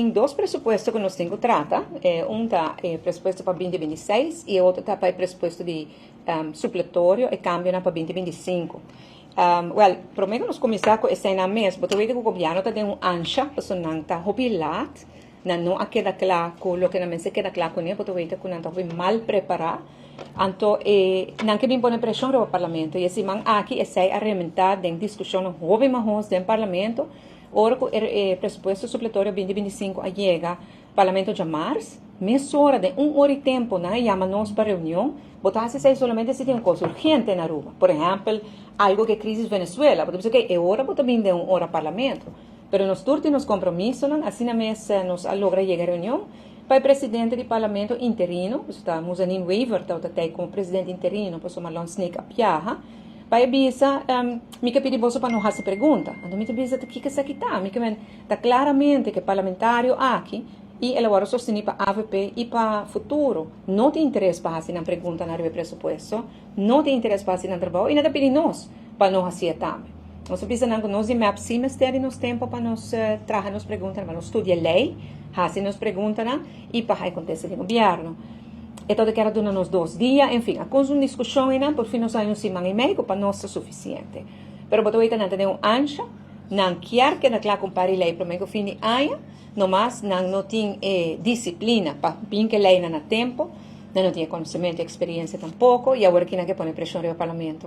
Tin dos presupuesto ku nos tin ku trata, un ta e presupuesto pa 2026 i e otro ta pa e presupuesto di supletorio, e kambionan pa 2025. Wèl, promé ku nos kuminsá ku eseinan mes, bo ta wete ku gobièrnu ta den un ansha, pasobra nan ta hopi lat, nan no a keda kla ku loke nan mester keda kla kuné, bo ta wete ku nan ta hopi mal prepará, anto e nan ke bin pone preshon riba parlamento i e siman aki esei a rementá den diskushonnan hopi mahos den parlamento. Ora ku e presupuesto supletorio 2025 a yega Parlamento djamars, mesora den un ora i tempu nan a yama nos pa reunion. Bo ta hasi esei solamente si tin un kos urgente na Aruba. Por ehèmpel, algu ku e krisis Venezuela. Bo ta bisa, okey, e ora bo ta bin den un ora Parlamento. Pero nos tur tin nos kompromisonan, asina mes nos a logra yega e reunion pa e presidente di Parlamento interino, ku ta Muzanin Wever tabata tei komo presidente interino pasobra Marlon Sneek a biaha. Pa e bisa, Mi ke pidi boso pa no hasi pregunta. Anto mi ta bisa, Ta kiko esaki ta? Mi ke men ta klaramente ku e parlamentario aki, i el a wòrdu sostení pa avp i pa Futuro, no tin interes pa hasi nan preguntanan riba e presupuesto, no tin interes pa hasi nan trabou i nan ta pidi nos pa no hasié tambe. Nos a bisa nan ku nos di mep sí mester di nos tempu pa nos traha nos preguntanan, pa nos studia lei, hasi nos preguntanan i pa haña kontesta di gobièrnu. E tabata kier a duna nos dos dia, en fin, a cons un discusion einan, por fin nos haña un siman y mei cu pa nos ta suficiente. Pero bo ta weta nan ta den un ansha, nan kier keda cla cu un par di ley prome cu fin di aña, nomas nan no tin e disciplina pa bin cu e leynan na tempo, nan no tin e conocemento y experiencia tampoco, y awor aki nan ke pone presion riba Parlamento.